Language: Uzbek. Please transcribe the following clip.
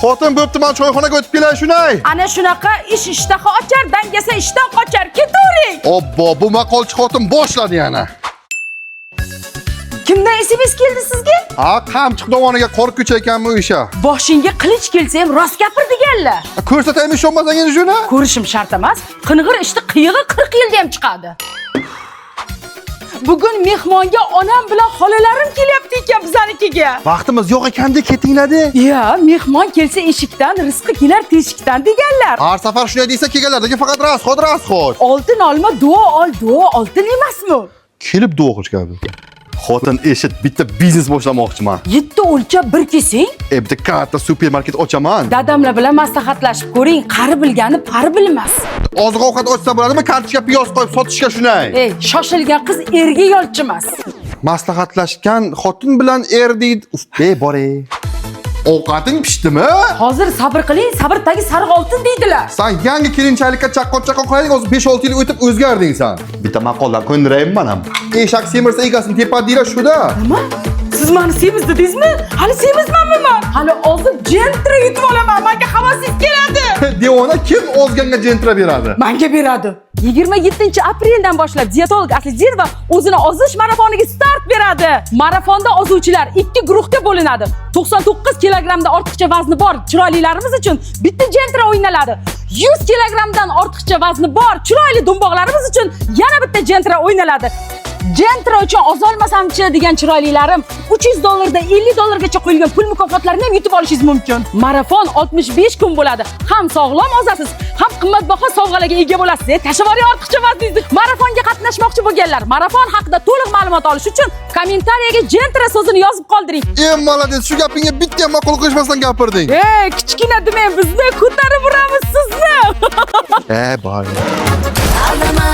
Xotin, bo'pti, man choyxonaga o'tib kelay shunay. Ana shunaqa ish ishtaha ochar, dangasa ishdan qochar. Ketavering. Obbo, bu maqolchi xotin boshladi yana. Kimdan SMS keldi sizga? Ha, Qamchiq dovoniga qor ko'chaykanmi o'sha? Boshingga qilich kelsa ham rost gapir deganlar. Ko'rsataymi ishonmasang endi shuni? Ko'rishim shart emas. Qing'ir ishni qiyig'i 40 yilda ham chiqadi. Bugun mehmonga onam bilan xolalarim kelyapti ekan bizanikiga. Vaqtimiz yo'q ekanda, ketinglar-da. Ya, mehmon kelsa eshikdan, rizqi kelar teshikdan deganlar. Har safar shunday desa kelganlardagi faqat расход, расход. Oltin olma, duo ol, duo oltin emasmi? Kelib duo qilishgan. Xotin, eshit, bitta biznes boshlamoqchiman. Yetti o'lchab bir kesing. Bitta katta supermarket ochaman. Dadamlar bilan maslahatlashib ko'ring, qari bilgani pari bilmas. Oziq ovqat ochsa bo'ladimi? Kartoshka, piyoz qo'yib sotishga shunay. Ey, shoshilgan qiz erga yolchimas. Maslahatlashgan xotin bilan er deydi. Uf, be bor ey. Ovqating pishdimi? Hozir sabr qiling, sabr tagi sariq oltin deydilar. San yangi kelinchalikka chaqqon chaqqon qilading, hozir 5-6 yil o'tib o'zgarding san. Bitta maqoldan ko'ndiraymi man ham? Eshak semirsa egasini tepadi deylar shuda. Nima? Siz mani semiz dedingizmi? Hali semizmanmi man? Hali ozib Gentra yutib olaman. Menga havasingiz keladi. Devona, kim ozganga Gentra beradi? Menga beradi. 27 apreldan boshlab diyetolog Asliddinova o'zini ozish marafoniga start beradi. Marafonda ozuvchilar ikki guruhga bo'linadi. 99 kilogrammdan ortiqcha vazni bor chiroylilarimiz uchun bitta Gentra o'ynaladi. 100 kilogrammdan ortiqcha vazni bor chiroyli dumboqlarimiz uchun yana bitta Gentra o'ynaladi. Gentra uchun ozolmasamchi degan chiroylilarim 300 dollardan 50 dollargacha qo'yilgan pul mukofotlarini ham yutib olishingiz mumkin. Marafon 65 kun bo'ladi. Ham sog'lom ozasiz, ham qimmatbaho sovg'alarga ega bo'lasiz. Tashlab ortiqcha vazningizni. Marafonga qatnashmoqchi bo'lganlar marafon haqida to'liq ma'lumot olish uchun kommentariyaga Gentra so'zini yozib qoldiring. Ey, молодец, shu gapingga bitta ham ma'qul qo'shmasdan gapirding. Ey, kichkina demang, bizni ko'tarib uramiz sizni. E, bor. Aldama.